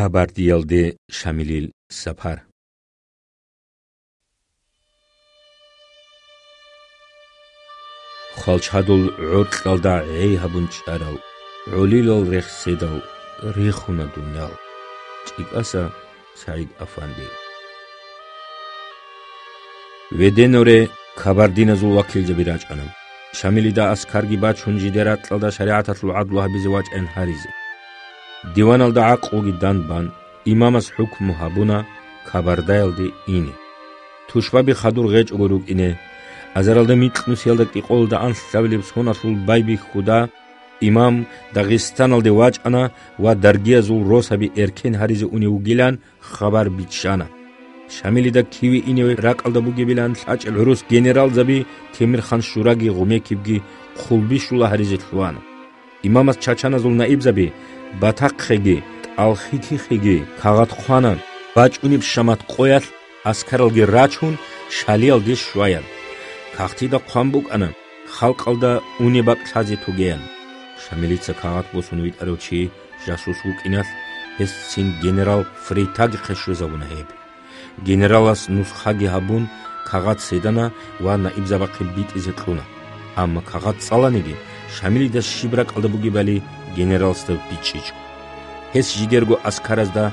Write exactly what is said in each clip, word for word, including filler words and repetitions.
Кабардиялде Шамилил сапар. Хвалчадул гӀоркьалда гӀей гьабун чӀарал, гӀолилал рехседал рихуна дуниял. ЧӀикӀаса СагӀид-афанди. Веденоре кабардиназул вакилзаби рачӀана. Шамилида аскарги бачун, жидер ракьалда шаригӀаталъул гӀадлу гьабизе вачӀайин гьаризе. Диваналда гӀакълуги данбан, имамас хӀукму гьабуна кабардаялде ине. Тушбаби хадур гъечӀого рукӀине, азаралда микьнусиялда кӀикъоялда анлъабилеб соналъул байбихьуда, имам Дагъистаналде вачӀана ва даргиязул росаби эркен гьаризе унев вугилан хабар биччана. Шамилида киве иневе ракьалда бугебилан лъачӀел гӀурус генералзаби Темирхан-Шураги Гъумекибги хъулби щула гьаризе лъугьана. Имамас чачаназул наибзаби Батахъеги, ТӀалхикихеги кагъат хъвана, бачӀунеб Шамат къоялъ аскаралги рачун, Шалиялде щваян. Кагътида хъван букӀана, халкъалда унеб бакӀ лъазе тогеян. Шамилица кагъат босун витӀарав чи жасус вукӀиналъ, гьесцин генерал Фрейтагихъе щвезабуна гьеб. Генералас нусхаги гьабун, кагъат седана ва наибзабахъе битӀизе кьуна. Амма кагъат цӀаланиги, Шамилида щиб ракӀалда бугебали генераласда бичӀчӀичӀо. Гьес жидерго аскаразда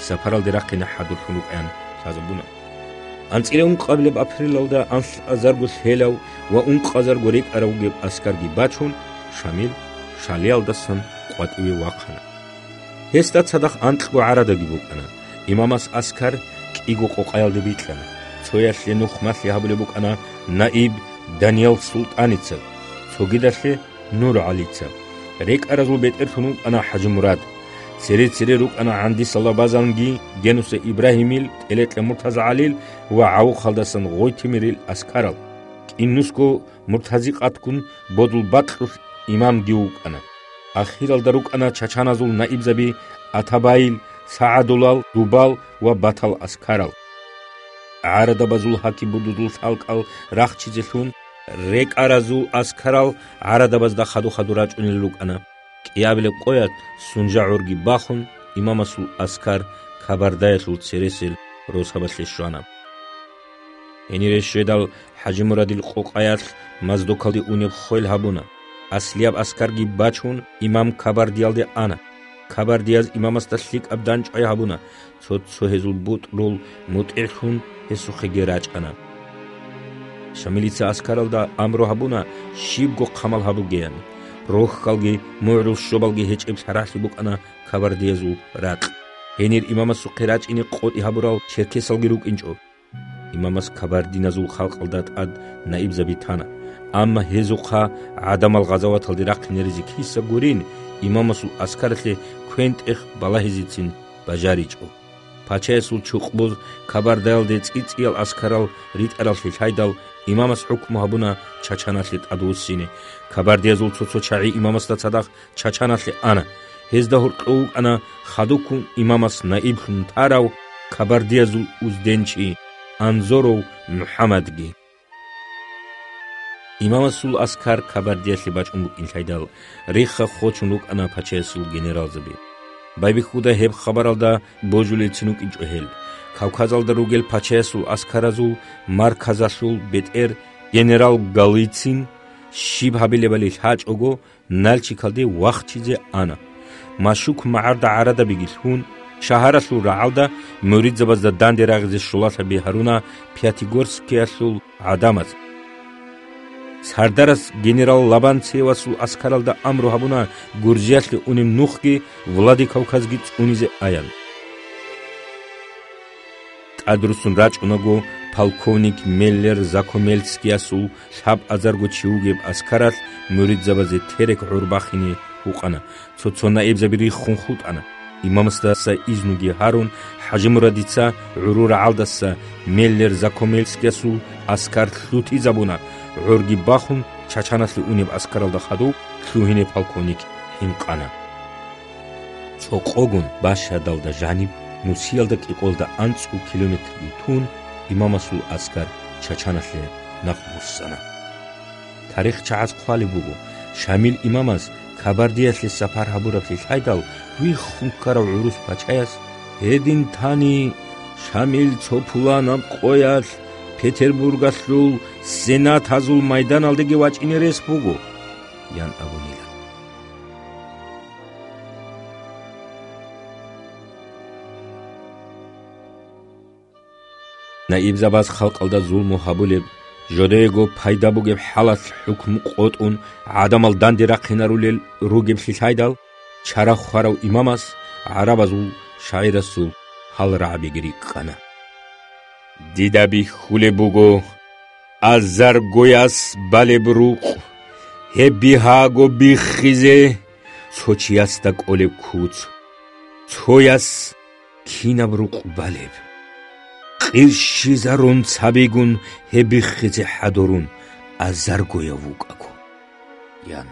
сапаралде рахъине хӀадурлъун рукӀан лъазабуна. АнцӀила ункъабилеб апрелалда анлъазарго лъелав ва ункъазарго рекӀарав вугеб аскарги бачун, Шамил Шалиялдасан къватӀиве вахъана. Гьесда цадахъ анкьго гӀарадаги букӀана. Имамас аскар кӀиго къокъаялде бикьана. Цоялъе нухмалъи гьабулеб букӀана наиб Даниял Султаница, цогидалъе НургӀалица. РекӀаразул бетӀерлъун вукӀана ХӀажимурад. Цере-цере рукӀана ГӀандиса Лабазанги, Генуса Ибрагьимил, ТӀелекьа МуртазагӀалил ва гӀавухалдасан Гъойтемирил аскарал. КӀинусго Муртазикъатгун бодул бакьулъ имамги вукӀана. Ахиралда рукӀана чачаназул наибзаби Атабаил, СагӀадулал, Дубал ва Батал аскарал. ГӀарадабазул гьаки-будузул лъалкӀал рахчизелъун, рекӀаразул аскарал гӀарадабазда хаду-хаду рачӀунел рукӀана. КӀиабилеб къоялъ Сунжа гӀорги бахун, имамасул аскар Кабардаялъул цересел росабалъе щвана. Гьенире щведал, ХӀажимурадил къокъаялъ Моздокалде унеб хвел гьабуна. Аслияб аскарги бачун, имам Кабардиялде ана. Кабардияз имамасда лъикӀаб дандчӀвай гьабуна, цо-цо гьезул бутӀрул мутӀигӀлъун гьесухъеги рачӀана. Шамилица аскаралда амру гьабуна щибго хъамал гьабугеян. Рохьалги мугӀрул щобалги гьечӀеб лъаралъи букӀана кабардиязул ракь. Гьенир имамасухъе рачӀине къотӀи гьабурал черкесалги рукӀинчӀо. Имамас кабардиназул халкъалда тӀад наибзаби тана. Амма гьезухъа гӀадамал гъазаваталде рахъинаризе киса гурин, имамасул аскаралъе квен-тӀех балагьизецин бажаричӀо. Пачаясул чукъбуз Кабардаялде цӀи-цӀиял аскарал ритӀаралъе лъайдал, имамас хӀукму гьабуна чачаналъе тӀадвуссине. Кабардиязул цо-цо чагӀи имамасда цадахъ чачаналъе ана. Гьезда гьоркьов вукӀана хадуккун имамас наиблъун тарав кабардиязул узденчи Анзоров МухӀаммадги. Имамасул аскар Кабардиялъе бачӀун букӀинлъайдал, рихха хочун рукӀана пачаясул генералзаби. Байбихьуда гьеб хабаралда божулелцин вукӀинчӀо гьел. Кавказалда ругел пачаясул аскаразул марказалъул бетӀер генерал Голицын щиб гьабилебали лъачӀого, Нальчикалде вахчизе ана. Машук магӀарда гӀарадабиги лъун, шагьаралъул рагӀалда муридзабазда данде рагъизе щулалъаби гьаруна Пятигорскиялъул гӀадамаз. Сардарас генерал Лабанцевасул аскаралда амру гьабуна Гурзиялъе унеб нухги Владикавказги цӀунизе аян. ТӀадрусун рачӀунаго, полковник Меллер Закомельскиясул лъабазарго чи вугеб аскаралъ муридзабазе терек гӀур бахине вукъана, цо-цо наибзаби риххун хутӀана. Имамасдаса изнуги гьарун, ХӀажимурадица гӀурул рагӀалдаса Меллер Закомельскиясул аскар лъутизабуна, гӀурги бахун, чачаналъе унеб аскаралда хадув лъугьине полковник хӀинкъана. Цо къогун Башадалда жаниб, нусиялда кӀикъоялда анцӀго километрги тун, имамасул аскар чачаналъе нахъ буссана. ТарихчагӀаз хъвалеб буго, Шамил имамас Кабардиялъе сапар гьабураблъи лъайдал, виххун ккарав гӀурус пачаяс «Гьедин тани Шамил цо пуланаб къоялъ Петербургалъул сенатазул майданалдеги вачӀине рес буго», – ян абунила. Наибзабаз халкъалда зулму гьабулеб, жодеего пайда бугеб хӀалалъ хӀукму къотӀун, гӀадамал данде рахъинарулел ругеблъи лъайдал, чара хварав имамас гӀарабазул шагӀирасул гьал рагӀабиги рикӀкӀана: «Дида бихьулеб буго азаргояс балеб рукъ, гьеб бигьаго биххизе цо чиясда кӀолеб куц, цояс кинаб рукъ балеб? Къирщизарун цабигун гьеб биххизе хӀадурун азаргояв вукӀаго», – ян.